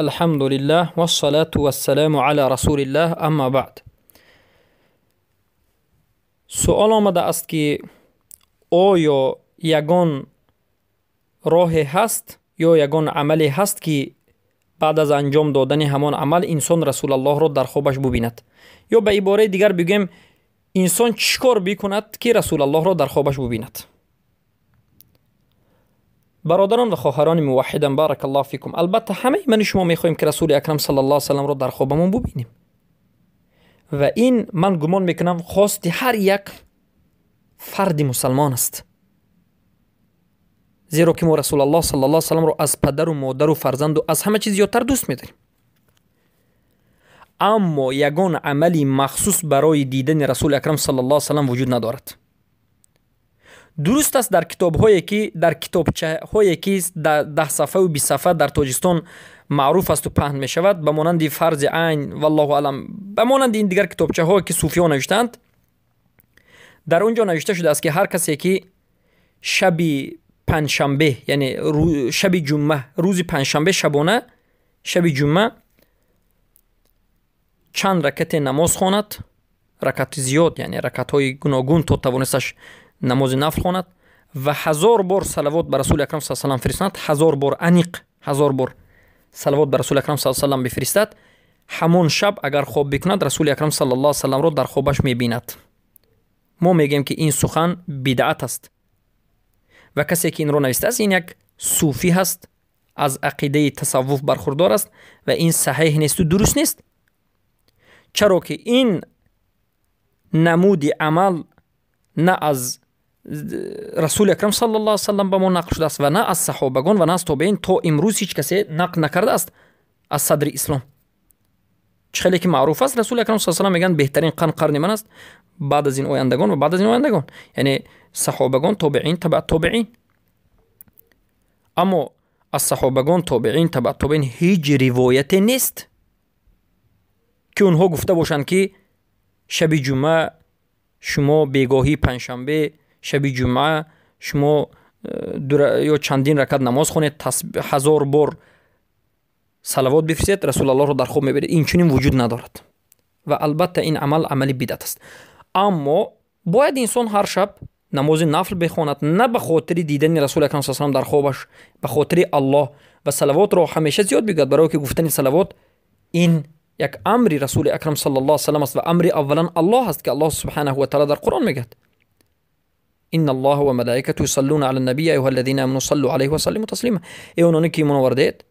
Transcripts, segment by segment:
Алҳамдулиллаҳ вассалату вассаламу ала расулиллаҳ, амма баъд. Суол омадааст, ки оё ягон роҳе ҳаст ё ягон амале ҳаст, ки баъд аз анҷом додани ҳамон амал инсон Расулаллоҳро дар хобаш бубинад, ё ба ибораи дигар бигӯем, инсон чӣ кор бикунад, ки Расулаллоҳро дар хобаш бубинад? Бародарон ва хоҳарони муваҳҳидам, баракаллоҳу фикум, албатта, ҳамаи мани шумо мехоҳем, ки Расули Акрам саллаллоҳу салламро дар хобамон бубинем, ва ин, ман гумон мекунам, хости ҳар як фарди мусалмон аст, зеро ки мо Расулаллоҳ саллаллоҳу салламро аз падару модару фарзанду аз ҳама чиз зиёдтар дӯст медорем. Аммо ягон амали махсус барои дидани Расули Акрам саллаллоҳу саллам вуҷуд надорад. Дуруст аст, дар китобҳое ки дар китобчаҳое ки 10 сафҳаву 20 сафҳа дар Тоҷикистон маъруф асту паҳн мешавад, ба монанди Фарзи айн, валлоҳу аълам, ба монанди ин дигар китобчаҳое, ки суфиҳо навиштаанд, дар он ҷо навишта шудааст, ки ҳар касе ки шаби панҷшанбе, яъне шаби ҷумъа, рӯзи панҷшанбе шабона, шаби ҷумъа чанд ракате намоз хонад, ракати зиёд, яъне ракатҳои гуногун то тавонисташ намози нафл хонад ва 1000 бор салавот ба Расули Акрам са салам фиристонад, 1000 бор, аниқ 1000 бор салавот ба Расули Акрам са салам бифиристад, ҳамон шаб агар хоб бикунад, Расули Акрам саллаллоҳу салламро дар хобаш мебинад. Мо мегӯем, ки ин сухан бидъат аст ва касе ки инро навистааст, ин як суфӣ ҳаст, аз ақидаи тасаввуф бархурдор аст ва ин саҳеҳ несту дуруст нест, чаро ки ин намуди амал на аз Расули Акрам саллаллоҳу саллам ба мо нақл шудааст ва на аз саҳобагон ва на аз тобеин. То имрӯз ҳеҷ касе нақл накардааст аз садри ислом. Чӣ хеле ки маъруф аст, Расули Акрам са салам мегӯянд: «Беҳтарин қарн қарни ман аст, баъд аз ин ояндагон ва баъд аз ин ояндагон», яъне саҳобагон, тобеин, табаъ тобеин. Аммо аз саҳобагон, тобеин, табаъ тобеин ҳеҷ ривояте нест, ки онҳо гуфта бошанд, ки шаби ҷумъа шумо, бегоҳии панҷшанбе, шаби ҷумъа шумо ё чандин ракат намоз хонед, 1000 бор салавот бифиристед, Расулаллоҳро дар хоб мебинед. Инчунин вуҷуд надорад ва албатта ин амал амали бидъат аст. Аммо бояд инсон ҳар шаб намози нафл бихонад, на ба хотири дидани Расули Акрам са салам дар хобаш, ба хотири Аллоҳ, ва салавотро ҳамеша зиёд бигӯяд, барое ки гуфтани салавот ин як амри Расули Акрам саллаллоҳу салам аст ва амри аввалан Аллоҳ аст, ки Аллоҳ субҳанаҳу ва таъала дар Қуръон мегӯяд: «Инна Аллоҳа ва малаикату юсаллуна ала набий, я айюҳа аллазина аману саллу алайҳи ва саллиму таслима». Эй ононе ки имон овардаед,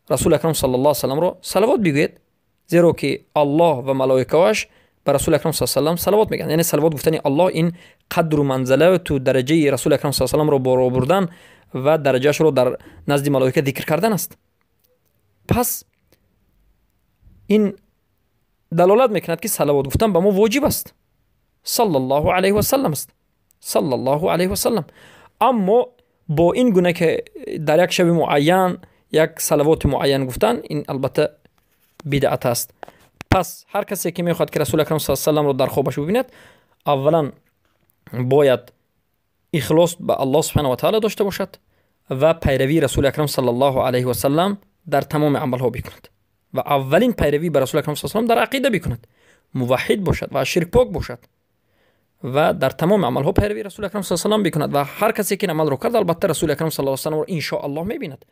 Расули Акрам саллаллоҳу саламро салавот бигӯед, зеро ки Аллоҳ ва малоикааш ба Расули Акрам са салам салавот мегӯянд. Яъне салавот гуфтани Аллоҳ ин қадру манзалату дараҷаи Расули Акрам са саламро боло бурдан ва дараҷаашро дар назди малоика зикр кардан аст. Пас ин далолат мекунад, ки салавот гуфтан ба мо воҷиб аст, саллаллоҳу алайҳи васалам аст, саллаллоҳу алайҳи васалам. Аммо бо ин гуна ки дар як шаби муайян як салавоти муайян гуфтан, ин албатта бидъат аст. Пас ҳар касе ки мехоҳад, ки Расули Акрам са саламро дар хобаш бибинад, аввалан бояд ихлос ба Аллоҳ субҳана ва таала дошта бошад ва пайравии Расули Акрам саллаллоҳу алайҳи васалам дар тамоми амалҳо бикунад ва аввалин пайравӣ ба Расули Акрам саллаллоҳу дар ақида бикунад, муваҳҳид бошад ва аз ширк пок бошад ва дар тамоми амалҳо пайравии Расули Акрам саллаллоҳу бикунад. Ва ҳар касе ки ин амалро кард, албатта, Расули Акрам саллаллоҳу салламро иншоаллоҳ мебинад.